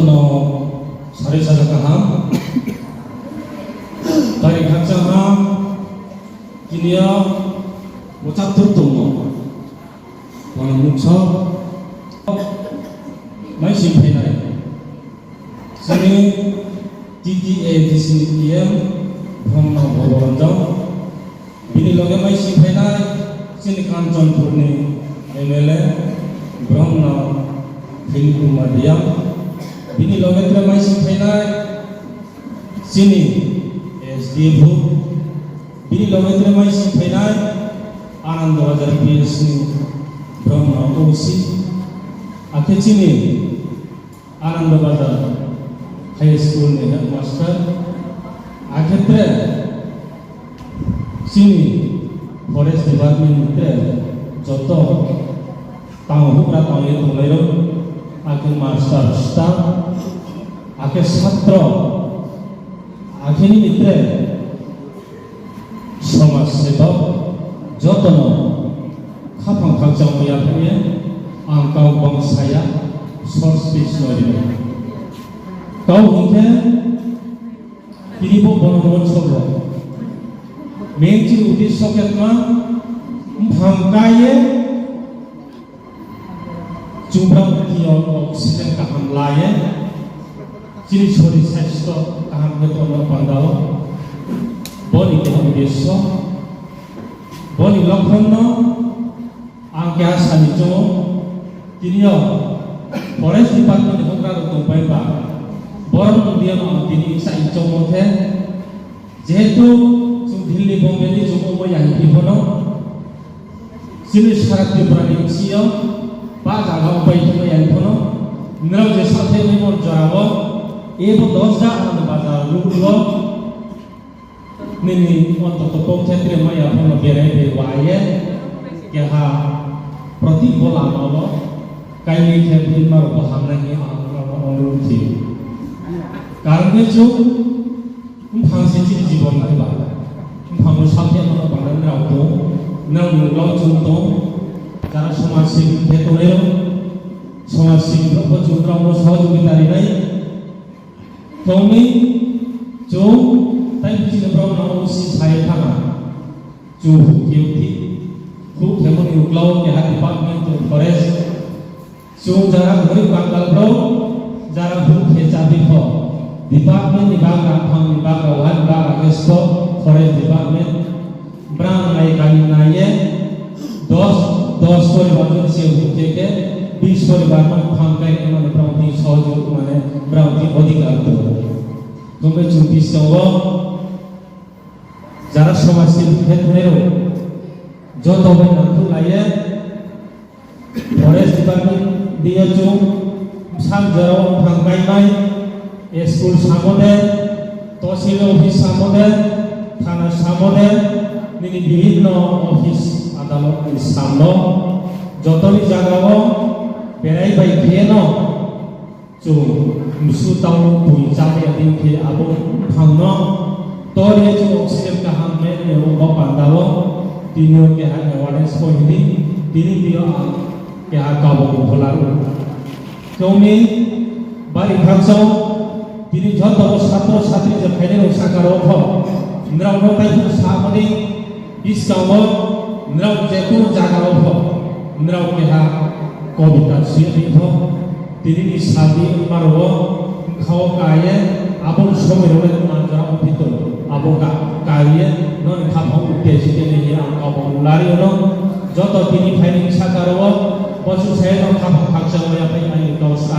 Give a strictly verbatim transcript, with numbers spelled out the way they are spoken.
No sari saja kaham. Bari khakchang ha, tini yo bo chapter tongmo. Bono mungsa maising phainai. Chini T T A D C ni T M Brahma Bhagavan Jang. Bini loge maising phainai chini Kanchanpur ni M L A Brahma Philip Kumar Reang. Bini loge tre maising phainai chini S D F O. Bini loge tre maising phainai Anando Bazar P S ni Brahma O C. Akhe chini Anando Bazar High School ni headmaster, akhe tre chini forest department ni tre joto tang houhgra tang ye tongnai rao, akhe master staff, akhe satro, akhe nini tre somaj sebok joto no khaphang khakchangmo yaphaih ye ang kau bangsa ya short speech no ri nai. Kau hing khe, tini bo bono monsok rao main chini uddesho khe tma, mphang kái ye, chung brao thing yo oxygen kaham la ye, chini sorir saisto kaham khe tongmo panda wo, bo ni keha uddesho, bo ni lokhon no ang keha sani choung ou. Tini yo forest department ni houhgra rao tongpai ba, boro ni deing yo ang tini kchaih choungmo khe, jehetu chung Delhi, Bombay ni chung ongmo ya hing phi pho no, chini sara Tripura ni bsing yo ba zaga ongpai phi ya hing pho no, nrao je saohthaihnaimo jora wo, ebo Dosda Anando Bazar road wo, nini ontoto pokhe tre mai ya pho no berai bai wa ye, keha proti bo lama wo, kaimi khe bini ma rao bo hamnai hing ye ang nrao no onurodh khe ou. Karon khe chung mphang se chini jibon khe ba. Mphang no saohthaihmo no panda nrao tong, nrao ni uklau chung tong, jara somaj sebi khe tongnai rao, somaj sebi rao pho chung nrao no sohojogita ri nai. Tong mi, chung, tai chini brao no usi sa ye thanng ha. Chung houh khe thi, houh khemo ni uklau keha department tong forest. Chung jara gorib kangal brao, jara houh khe cháphi pho, department ni bagra, mphang ni bagra, waha ni bagra khe sto, forest department. Brang nai kani nai ye, dos, dos poribar no se houh khe khe, bis poribar no mphang kái ni mani brao thing sohojog mane brao thing odhikar tong ou. Tongbe chung buskang wo jara somaj ni khe tongnai rao, joto bai nangkhruhlai ye, forest department deing yo chung bsa jora wo mphang kái nai, school samo de, tosil office samo de, thana samo de, nini bibhinno office adalot ni sam no, joto ni zaga wo berai bai khe no, chung msu tau poi chámai ya dei khe abo mphang no tor ye chung oxygen kaham mai nai ya bo panda wo, tini yo keha awareness point di, tini yo ang keha kabo phola ri. Khe ong mi, bari khakchang, tini joto satro satri je phainai rao sahka rao pho, nrao no taiphuh samo ni buskang wo, nrao je kunu zaga wo pho, nrao keha kobita sui ni pho, tini ni sal ni ma rao wo, bkha wo ka ye, abo ni somoi rao le tma jora ongphi tong, abo ka, ka ye, nrao ni khaphang wo te si te ni ye ang kabo lari yo no, joto tini phainai sahka rao wo, bosuh sa ye no khaphang khakchang wo yaphai aini kau sa.